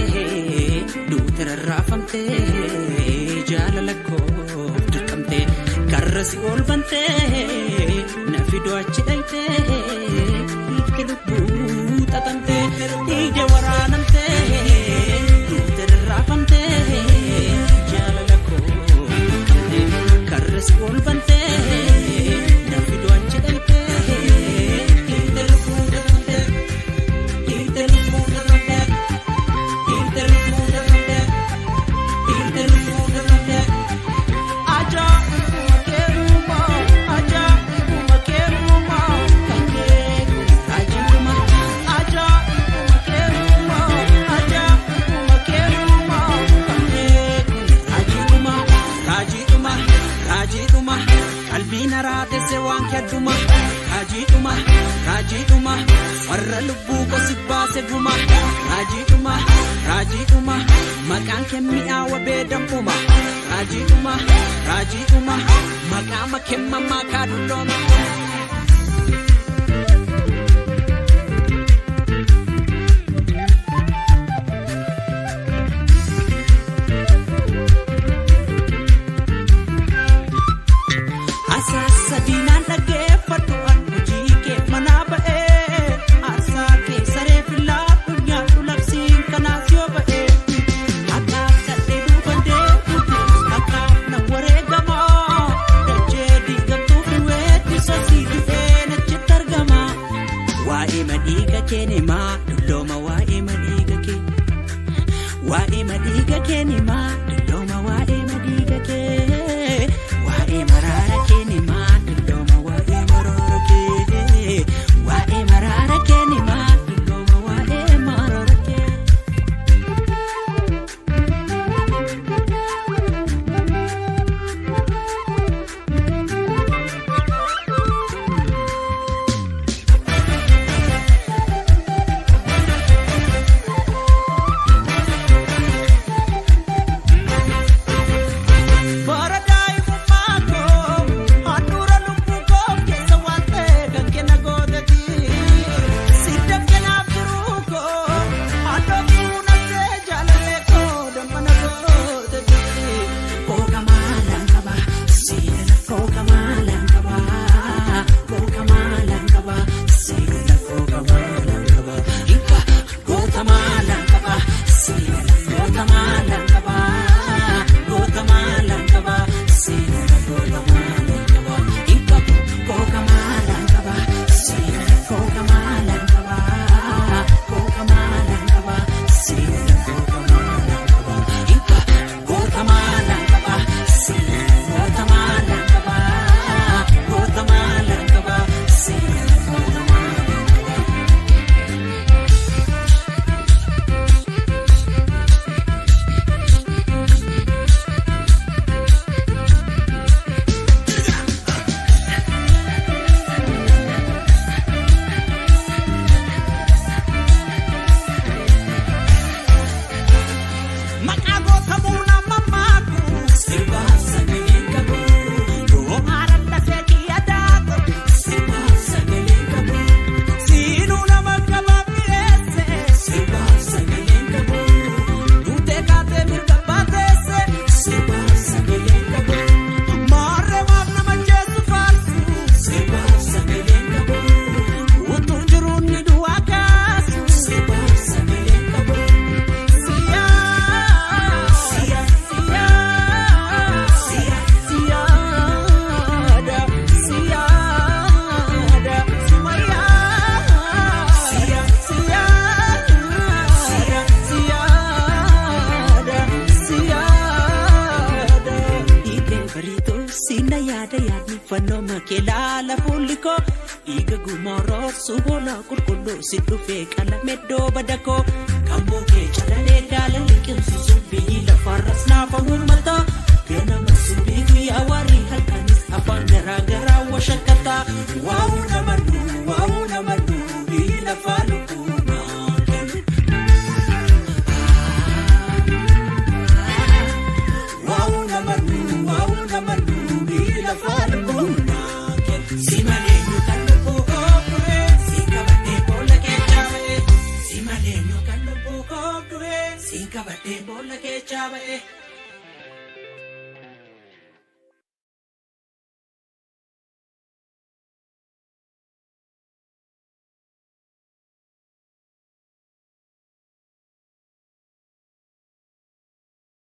Waraanamtee duuti rarraafamtee jaalala koof dirqamtee karra si ol bantee na fidoo achi dhaytee hiikti lubbuu xaxamtee dhiiga waraanamtee duuti rarraafamtee jaalala koof dirqamtee karra si ol bantee na fidoo achi dhaytee hiikti lubbuu xaxamtee hiikti lubbuu xaxamtee. Raajiidhuma raajiidhuma warra lubbuu kosi baase guma raajiidhuma raajiidhuma maqaan kee mi'aawa beedamuma raajiidhuma raajiidhuma maqaa makee mammaa kaadullooma. Asaasa diinaan dhaggeeffadhu an hojii kee manaa ba'ee aarsaa kee saree filaadhu nyaadhu labsiin kanaas yoo ba'ee haqaaf sadhee duuban deebitu haqaaf na wareegamaa dachee diigamtuu fi weetti sosii dhufee nachitti argama waa'ee madhiiga kee nimaa dullooma waa'ee madhiiga kee waa'ee madhiiga kee nimaa dullooma waa'ee madhiiga kee waa'ee maraara kee nimaa dullooma waa'ee maraara kee waa'ee maraara kee nimaa dullooma waa'ee maraara kee. Bara daa'imummaa koo handhuura lubbuu koo keessa waan ta'e kan kenna gooteeti. Siddaf kanaaf jiruu koo handhoofuu naftee jaalallee koo dammana gooteeti. Kooka maalaan qaba siidala kooka maalaan qaba kooka maalaan qaba siidala kooka maalaan qaba hinka goota maalaan qaba siidala goota maalaan qaba. Goota maalaan qaba siidala goota maalaan qaba hinka kooka maalaan qaba siidala kooka maalaan qaba kooka maalaan qaba siidala kooka maalaan qaba hinka goota maalaan qaba siidala goota maalaan qaba goota maalaan qaba siidala goota maalaan qaba. Maqaa gootamuu nama maaku sirbaaf sagalee qabu yoo haaraan lafee kiyya daako sirbaaf sagalee qabu siinuu nama qabaaf mi'eesse sirbaaf sagalee qabu duutee kaatee mirga baateesse sirbaaf sagalee qabu maarree maaf nama jeessu faarsu sirbaaf sagalee qabu utuun jiruun ni du'aa kaasu sirbaaf sagalee qabu. Fannoo makeelaa fuulli koo dhiiga gumaa roorsu hoolaa qulqulluu si dhufee qalame iddoo badakoo kan bookee calalee daala liqimsiisu biyyi lafaarras naafa uummata ganama subii guyyaa waarii halkanis afaan garaa garaa washakkataa waa'uu nama dhuu waa'uu nama dhuu biyyi lafaa lubbuu naa kennu. Waa'uu nama dhuu waa'uu nama dhuu biyyi lafaa lubbuu naa kennu. Si malee yookaan lubbuu koo du'e si qabadhee boolla keessa ba'e si malee yookaan lubbuu koo du'e si Boolla keechaa ba'e.